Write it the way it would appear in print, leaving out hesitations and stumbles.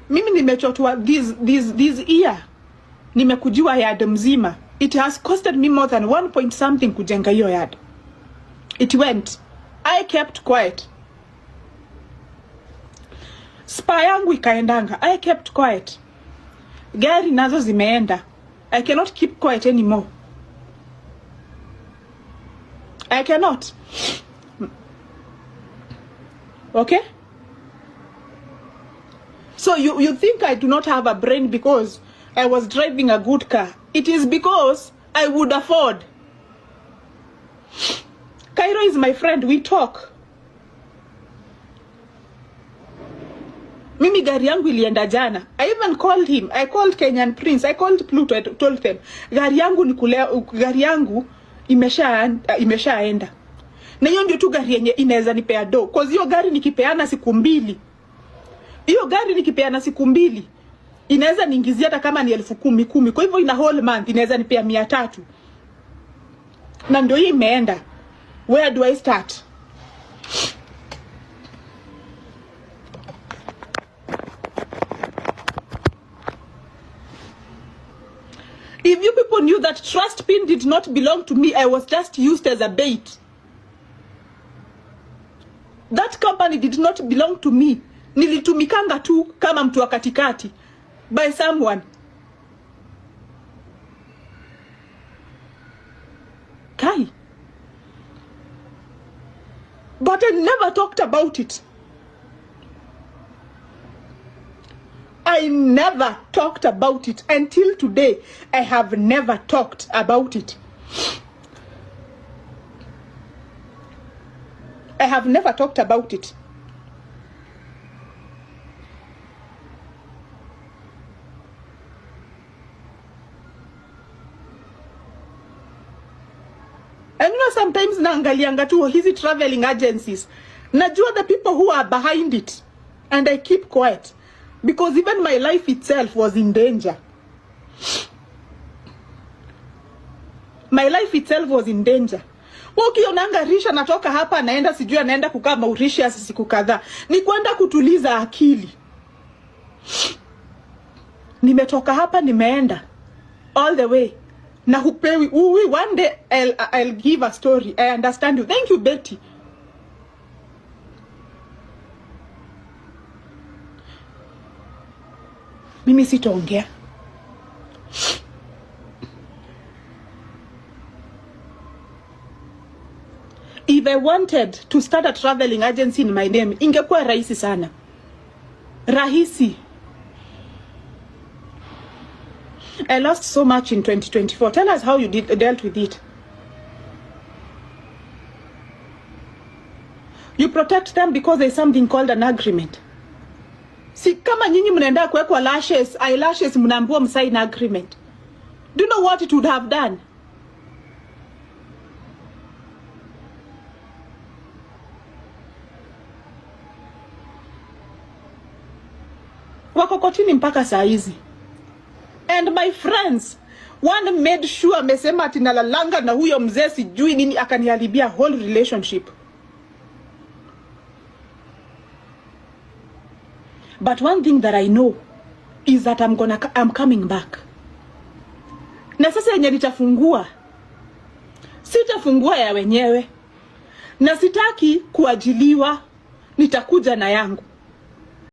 Mimi nimechotwa this year. Nimekujiwa yard mzima. It has costed me more than 1 point something kujenga hiyo yard. It went. I kept quiet. Spa yangu ikaendanga. I kept quiet. Gari nazo zimeenda. I cannot keep quiet anymore. I cannot. Okay? So you think I do not have a brain because I was driving a good car. It is because I would afford. Cairo is my friend. We talk. Mimi gari yangu ilienda jana. I even called him. I called Kenyan Prince. I called Pluto. I told them gari yangu ni kulea, gari yangu imeshaenda. Na hiyo ndio tu gari yenye inaweza nipea do. Cause hiyo gari nikipeana siku mbili. Hiyo gari nikipeana siku mbili inaweza niingizia hata kama ni 10,000 10,000. Kwa hivyo ina whole month inaweza nipea 300. Na ndio hii imeenda. Where do I start? If you people knew that Trust Pin did not belong to me, I was just used as a bait. That company did not belong to me. Nilitumikanga tu kama mtu wa katikati by someone. Kai. But I never talked about it. I never talked about it. Until today, I have never talked about it. I have never talked about it. And you know, sometimes naangalianga tu hizi traveling agencies. Najua the people who are behind it. And I keep quiet. Because even my life itself was in danger. My life itself was in danger. Ukionanga Risha natoka hapa naenda sijui anaenda kukaa Mauritius siku kadhaa. Ni kwenda kutuliza akili. Nimetoka hapa nimeenda all the way. Na hupewi uwi one day I'll give a story. I understand you. Thank you, Betty. Mimi sitaongea. If I wanted to start a traveling agency in my name, ingekuwa rahisi sana. Rahisi. I lost so much in 2024. Tell us how you dealt with it. You protect them because there's something called an agreement. Si kama nyinyi mnaenda kuwekwa lashes, eyelashes, mnaambiwa msign agreement. Do you know what it would have done? Wako kotini mpaka saa hizi. And my friends, one made sure amesema ati nalalanga na huyo mzee sijui nini, akaniharibia whole relationship. But one thing that I know is that I'm coming back. Na sasa yenye nitafungua, sitafungua ya wenyewe. Na sitaki kuajiliwa, nitakuja na yangu.